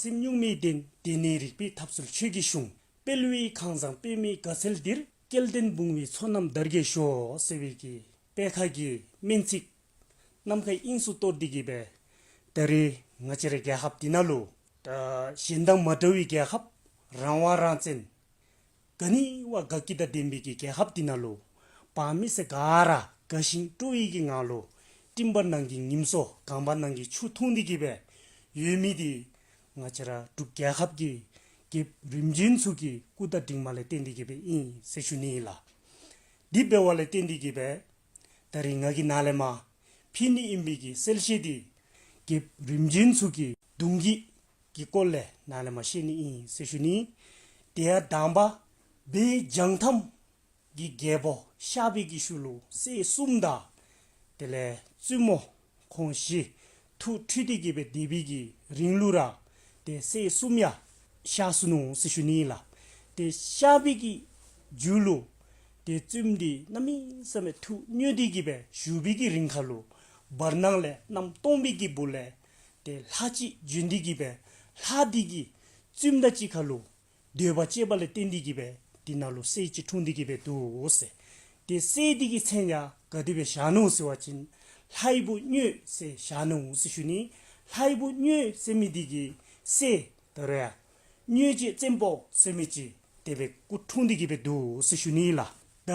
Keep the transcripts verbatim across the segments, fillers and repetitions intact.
སེམས་གཉུག་མའི་གདེང་། དེ་ནི་རིག་པའི་ཐབས་ཚུལ་ཆོས་ཀྱི་གཞུང་། སྤེལ་བའི་ཁང་བཟང་པདྨའི་དགའ་ཚལ་འདིར། སྐལ་ལྡན་བུང་བའི་ཚོགས་རྣམས་དར་རྒྱས་ཤོག། ཟེར་བའི་གི་དཔེ་ཁ་གི་སྨོན་ཚིག་ནམ་མཁའི་དབྱིངས་སུ་གཏོར་ཏེ་གི་སྦེ། ད་རེས་ང་བཅས་རའི་རྒྱལ་ཁབ་འདི་ནང་ལུ་ད་གཞན་དང་མ་འདྲ་བའི་རྒྱལ་ཁབ། རང་དབང་རང་བཙན། ག་ནི་བ་དགའ་སྐྱིད་དང་ལྡན་པའི་གི་རྒྱལ་ཁབ་འདི་ནང་ལུ་འབངས་མི་སེར་ག་ར་དགའ་ཞིང་སྤྲོ་བའི་གི་ངང་ལུ་སྤྲིན་པ་ནང་གི་ཉིམ་སོ་གངས་པ་ནང་གི་ཆུ་འཐུང་སྟེ་གི་སྦེ་ཡོད་མི་འདི་ང་བཅས་ར་འབྲུག་རྒྱལ་ཁབ་ཀྱི་རྒྱལཔོ་རིམ་བྱོན་ཚུ་གི་སྐུ་དང་གདིང་མ་ལས་བརྟེན་ཏེ་གི་སྦེ་ཨིན་ཟེར་ཞུ་ནི་ཨིན་ལགས། འདི་འབད་བ་ལས་བརྟེན་ཏེ་གི་སྦེ་ད་རིས་ང་གིས་ནཱ་ལས་མར་ཕུལ་ནི་ཨིན་པའི་གི་གསལ་བཤད་འདི་རྒྱལཔོ་རིམ་བྱོན་ཚུ་གི་གདུང་བརྒྱུད་ཀྱི་སྐོར་ལས་ནཱ་ལས་མར་བཤད་ནི་ཨིན་ཟེར་ཞུ་ནི། དེ་ཡང་དང་པ་སྦེ་བྱང་ཐང་གི་རྒྱལ་པོ་གཤགས་པའི་གི་ཤུལ་ལུ་སྲས་གསུམ་དང་དེ་ལས་བཙུན་མོ་ཁོང་བཞི་ཐུགས་འཁྲུལ་ཏེ་གི་སྦེ་སྡོད་པའི་གི་རིང་ལུ་ར་ཏེ་སྲས་གསུམ་ཡང་གཤགས་སོ་ནུག་ཟེར་ཞུ་ནི་ཨིན་ལགས། ཏེ་གཤགས་པའི་གི་མཇུག་ལུ་ཏེ་བཙུནམོ་འདི་གནམ་མེད་ས་མེད་ཐུགས་མྱོས་ཏེ་གི་སྦེ་བཞུགས་པའི་གི་རིང་ཁ་ལུ་བར་སྣང་ལས་གནམ་སྟོང་པའི་གི་སྦུག་ལས་ཏེ་ལྷ་ཅིག་བྱོན་ཏེ་གི་སྦེ་ལྷ་འདི་གིས་བཙུནམོ་དང་གཅིག་ཁར་ལུ་འདོད་པ་བཅད་པ་ལས་བརྟེན་ཏེ་གི་སྦེ་འདི་ནང་ལུ་སྲས་ཅིག་འཁྲུངས་ཏེ་གི་སྦེ་འདུག་ཟེར། ཏེ་སྲས་འདི་གི་མཚན་ཡང་ག་དེ་སྦེ་བཞག་ནུག་ཟེར་བ་ཅིན་ལྷའི་བུ་མྱོས་ཟེར་བཞག་ནུག་ཟེར་ཞུ་ནི། ལྷའི་བུ་མྱོས་ཟེར་མི་འདི་གི་སྲས་ད་རུང་ཡང་མྱོས་བྱེད་བཙན་པོ་ཟེར་མི་ཅིག་དེ་སྦེ་སྐུ་འཁྲུངས་ཏེ་གི་སྦེ་འདུག་ཟེར་ཞུ་ནི་ལགས། ད་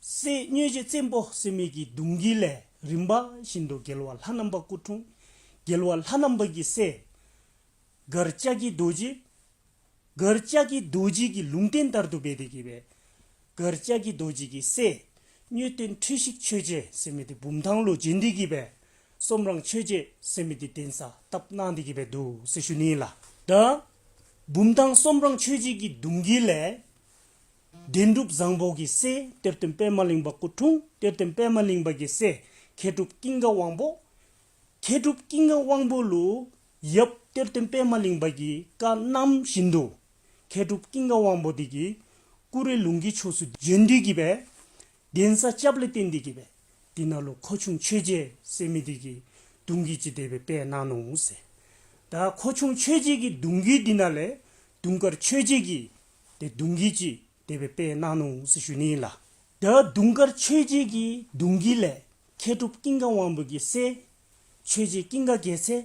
སྲས་མྱོས་བྱེད་བཙན་པོ་ཟེར་མི་གི་གདུང་བརྒྱུད་ལས་རིམ་པ་བཞིན་དུ་རྒྱལ་བ་ལྷ་ནང་པ་སྐུ་འཁྲུངས། རྒྱལ་བ་ལྷ་ནང་པ་གི་སྲས་གར་ལྕགས་ཀྱི་རྡོ་རྗེ། གར་ལྕགས་ཀྱི་རྡོ་རྗེ་གི་ལུང་བསྟན་ལྟར་དུ་འབད་དེ་གི་སྦེ་གར་ལྕགས་ཀྱི་རྡོ་རྗེ་གི་སྲས་མྱོས་སྟོན་འཁྲུལ་ཞིག་ཆོས་རྗེ་ཟེར་མི་འདི་བུམ་ཐང་ལུ་བྱོན་ཏེ་གི་སྦེ་སོམ་རང་ཆོས་རྗེ་ཟེར་མི་འདི་གདན་ས་བཏབ་གནང་སྟེ་གི་སྦེ་འདུག་ཟེར་ཞུ་ནི་ལགས། ད་བུམ་ཐང་སོམ་རང་ཆོས་རྗེ་གི་གདུང་བརྒྱུད་ལས་དོན་གྲུབ་བཟང་པོ་གི་སྲས་གཏེར་སྟོན་པདྨ་གླིང་པ་སྐུ་འཁྲུངས། གཏེར་སྟོན་པདྨ་གླིང་པ་གི་སྲས་མཁས་གྲུབ་ཀུན་དགའ་དབང་པོ། མཁས་གྲུབ་ཀུན་དགའ་དབང་པོ་ལུ་ཡབ་གཏེར་སྟོན་པདྨ་གླིང་པ་གིས་བཀའ་གནང་བཞིན་དུ་མཁས་གྲུབ་ཀུན་དགའ་དབང་པོ་འདི་གིས་ཀུ་རེ་ལུང་གི་ཕྱོགས་སུ་བྱོན་ཏེ་གི་སྦེ་གདན་ས་རྐྱབ་ལས་བརྟེན་ཏེ་གི་སྦེ་འདི་ནང་ལུ་མཁོ་ཆུང་ཆོས་རྗེ་ཟེར་མི་འདི་གི་གདུང་བརྒྱུད་ཅིག་དེ་སྦེ་སྤེལ་གནང་ནུག་ཟེར། ད་མཁོ་ཆུང་ཆོས་རྗེ་གི་གདུང་བརྒྱུད་འདི་ནང་ལས་དུང་དཀར་ཆོས་རྗེ་གི་ཏེ་གདུང་བརྒྱུད་ཅིག་དེ་སྦེ་སྤེལ་གནང་ནུག་ཟེར་ཞུ་ནི་ལགས། ད་དུང་དཀར་ཆོས་རྗེ་གི་གདུང་བརྒྱུད་ལས་མཁས་གྲུབ་ཀུན་དགའ་དབང་པོ་གི་སྲས་ཆོས་རྗེ་ཀུན་དགའ་རྒྱལ་མཚན།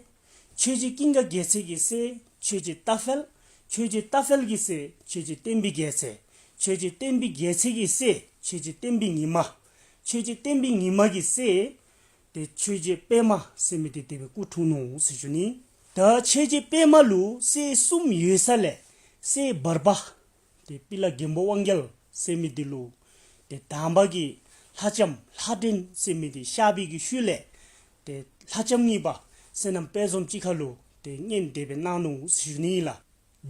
ཆོས་རྗེ་ཀུན་དགའ་རྒྱལ་མཚན་གྱི་སྲས་ཆོས་རྗེ་རྟ་འཕེལ། ཆོས་རྗེ་རྟ་འཕེལ་གྱི་སྲས་ཆོས་རྗེ་བསྟན་པའི་རྒྱལ་མཚན། ཆོས་རྗེ་བསྟན་པའི་རྒྱལ་མཚན་གྱི་སྲས་ཆོས་རྗེ་བསྟན་པའི་ཉི་མ། ཆོས་རྗེ་བསྟན་པའི་ཉི་མ་གི་སྲས་ཏེ་ཆོས་རྗེ་པདྨ་ཟེར་མི་འདི་དེ་སྦེ་སྐུ་འཁྲུངས་ནུག་ཟེར་ཞུ་ནི། ད་ཆོས་རྗེ་པདྨ་ལུ་སྲས་གསུམ་ཡོད་ས་ལས་སྲས་བར་པ་ཏེ་སྤྱི་བླ་མགོན་པོ་དབང་རྒྱལ་ཟེར་མི་འདི་ལུ་ཏེ་དང་པ་གི་ལྷ་ལྕམ་ལྷ་སྒྲོན་ཟེར་མི་འདི་གཤགས་པའི་གི་ཤུལ་ལས་ཏེ་ལྷ་ལྕམ་གཉིས་པ་བསོད་ནམས་དཔལ་འཛོམས་གཅིག་ཁར་ལུ་ཏེ་གཉེན་དེ་སྦེ་གནང་ནུག་ཟེར་ཞུ་ནི་ཨིན་ལགས།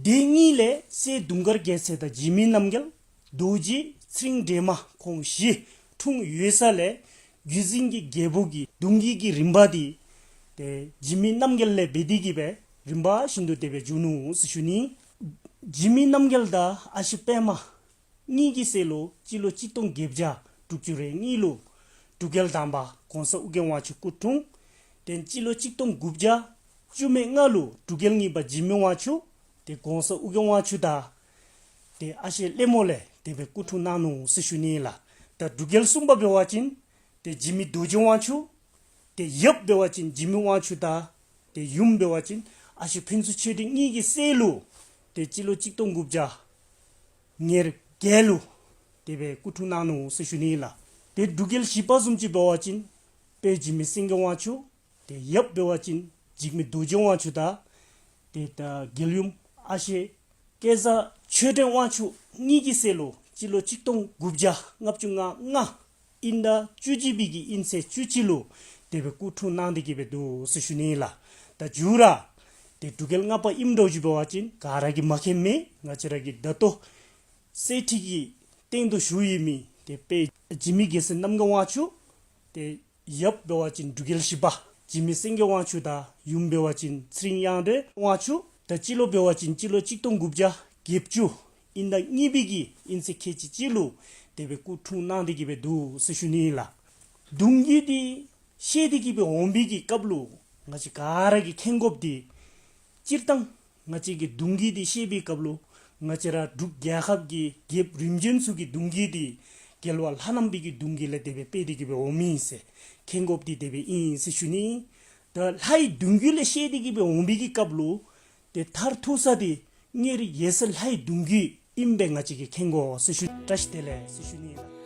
དེ་གཉིས་ལས་སྲས་དུང་དཀར་རྒྱལ་མཚན་དང་འཇིགས་མེད་རྣམ་རྒྱལ་རྡོ་རྗེ་ཚེ་རིང་སྒྲོལ་མ་ཁོང་བཞི་འཁྲུངས་ཡོད་ས་ལས་བརྒྱུད་འཛིན་གྱི་རྒྱལ་པོ་གི་གདུང་བརྒྱུད་ཀྱི་རིམ་པ་འདི་ཏེ་འཇིགས་མེད་རྣམ་རྒྱལ་ལས་འབད་དེ་གི་སྦེ་རིམ་པ་བཞིན་དུ་དེ་སྦེ་བྱུང་ནུག་ཟེར་ཞུ་ནི། འཇིགས་མེད་རྣམ་རྒྱལ་དང་ཨ་ཞེ་པདྨ་གཉིས་ཀྱི་སྲས་ལུ་སྤྱི་ལོ་གཅིག་སྟོང་བརྒྱད་བརྒྱ་དྲུག་ཅུ་རེ་གཉིས་ལུ་འབྲུག་རྒྱལ་དང་པ་གོང་ས་ཨོ་རྒྱན་དབང་ཕྱུག་སྐུ་འཁྲུངས། ཏེ་སྤྱི་ལོ་གཅིག་སྟོང་དགུ་བརྒྱ་བཅུ་མེད་ལྔ་ལུ་འབྲུག་རྒྱལ་གཉིས་པ་འཇིགས་མེད་དབང་ཕྱུག་ཏེ་གོང་ས་ཨོ་རྒྱན་དབང་ཕྱུག་དང་ཏེ་ཨ་ཞེ་ལེ་མོ་ལས་དེ་སྦེ་སྐུ་འཁྲུངས་གནང་ནུག་ཟེར་ཞུ་ནི་ཨིན་ལགས། ད་འབྲུག་རྒྱལ་གསུམ་པ་འབད་བ་ཅིན་ཏེ་འཇིགས་མེད་རྡོ་རྗེ་དབང་ཕྱུག། ཏེ་ཡབ་འབད་བ་ཅིན་འཇིགས་མེད་དབང་ཕྱུག་དང་ཏེ་ཡུམ་འབད་བ་ཅིན་ཨ་ཞེ་ཕུན་ཚོགས་ཆོས་སྒྲོན་གཉིས་ཀྱི་སྲས་ལུ་ཏེ་སྤྱི་ལོ་གཅིག་སྟོང་དགུ་བརྒྱ་ཉེར་བརྒྱད་ལུ་དེ་སྦེ་སྐུ་འཁྲུངས་གནང་ནུག་ཟེར་ཞུ་ནི་ཨིན་ལགས། ཏེ་འབྲུག་རྒྱལ་བཞི་པ་བཟུམ་ཅིག་འབད་བ་ཅིན་དཔལ་འཇིགས་མེད་སེང་གེ་དབང་ཕྱུག། ཏེ་ཡབ་འབད་བ་ཅིན་འཇིགས་མེད་རྡོ་རྗེ་དབང་ཕྱུག་དང་ཏེ་ད་རྒྱལ་ཡུམ་ཨ་ཞེ་སྐལ་བཟང་ཆོས་སྒྲོན་དབང་ཕྱུག་གཉིས་ཀྱི་སྲས་ལུ་སྤྱི་ལོ་གཅིག་སྟོང་དགུ་བརྒྱ་ལྔ་བཅུ་ང་ལྔ་དབྱིན་ཟླ་བཅུ་གཅིག་པའི་གི་དབྱིན་ཚེས་བཅུ་གཅིག་ལུ་དེ་སྦེ་སྐུ་འཁྲུངས་གནང་སྟེ་གི་སྦེ་འདུག་ཟེར་ཞུ་ནི་ཨིན་ལགས། ད་མཇུག་ར་ཏེ་འབྲུག་རྒྱལ་ལྔ་པ་ཨིནམ་འདྲཝ་ཅིག་འབད་བ་ཅིན་ག་ར་གིས་མ་མཁྱེནམ་མེད། ང་བཅས་ར་གི་ད་ལྟོ་གསེར་ཁྲི་གི་སྟེང་དུ་བཞུགས་ཡོད་མི་ཏེ་དཔལ་འཇིགས་མེད་རྒྱལ་མཚན་རྣམ་རྒྱལ་དབང་ཕྱུག། ཏེ་ཡབ་འབད་བ་ཅིན་འབྲུག་རྒྱལ་བཞི་པ་འཇིགས་མེད་སེང་གེ་དབང་ཕྱུག་དང་ཡུམ་འབད་བ་ཅིན་ཚེ་རིང་གཡང་སྒྲོན་དབང་ཕྱུག། ད་སྤྱི་ལོ་འབད་བ་ཅིན་སྤྱི་ལོ་གཅིག་སྟོང་དགུ་བརྒྱ་བརྒྱད་ཅུ་དབྱིན་ཟླ་གཉིས་པའི་གི་དབྱིན་ཚེས་ཁལ་གཅིག་གཅིག་ལུ་དེ་སྦེ་སྐུ་འཁྲུངས་གནང་སྟེ་གི་སྦེ་འདུག་ཟེར་ཞུ་ནི་ཨིན་ལགས། གདུང་བརྒྱུད་འདི་བཤད་དེ་གི་སྦེ་འོང་བའི་གི་སྐབས་ལུ་ ང་བཅས་ག་ར་གིས་མཁྱེན་དགོཔ་འདི་སྤྱིར་བཏང་ང་བཅས་ཀྱི་གདུང་རྒྱུད་འདི་བཤད་པའི་སྐབས་ལུ་ང་བཅས་ར་འབྲུག་རྒྱལ་ཁབ་ཀྱི་རྒྱལཔོ་རིམ་བྱོན་ཚུ་གི་གདུང་རྒྱུད་འདི་རྒྱལ་བ་ལྷ་ནང་པའི་གི་གདུང་རྒྱུད་ལས་དེ་སྦེ་སྤེལ་ཏེ་གི་སྦེ་འོང་མི་ཨིན་ཟེར། མཁྱེན་དགོཔ་འདི་དེ་སྦེ་ཨིན་ཟེར་ཞུ་ནི། ད་ལྷའི་གདུང་རྒྱུད་ལས་བཤད་དེ་གི་སྦེ་འོང་པའི་གི་སྐབས་ལུ་ཏེ་མཐར་ཐུག་ས་འདི་གཉོས་རིགས་ཡེ་ཤེས་ལྷའི་གདུང་རྒྱུད་ཨིནམ་སྦེ་ང་བཅས་ཀྱིས་མཁྱེན་དགོ་ཟེར་ཞུ། བཀྲ་ཤིས་བདེ་ལེགས་ཟེར་ཞུ་ནི་ལགས།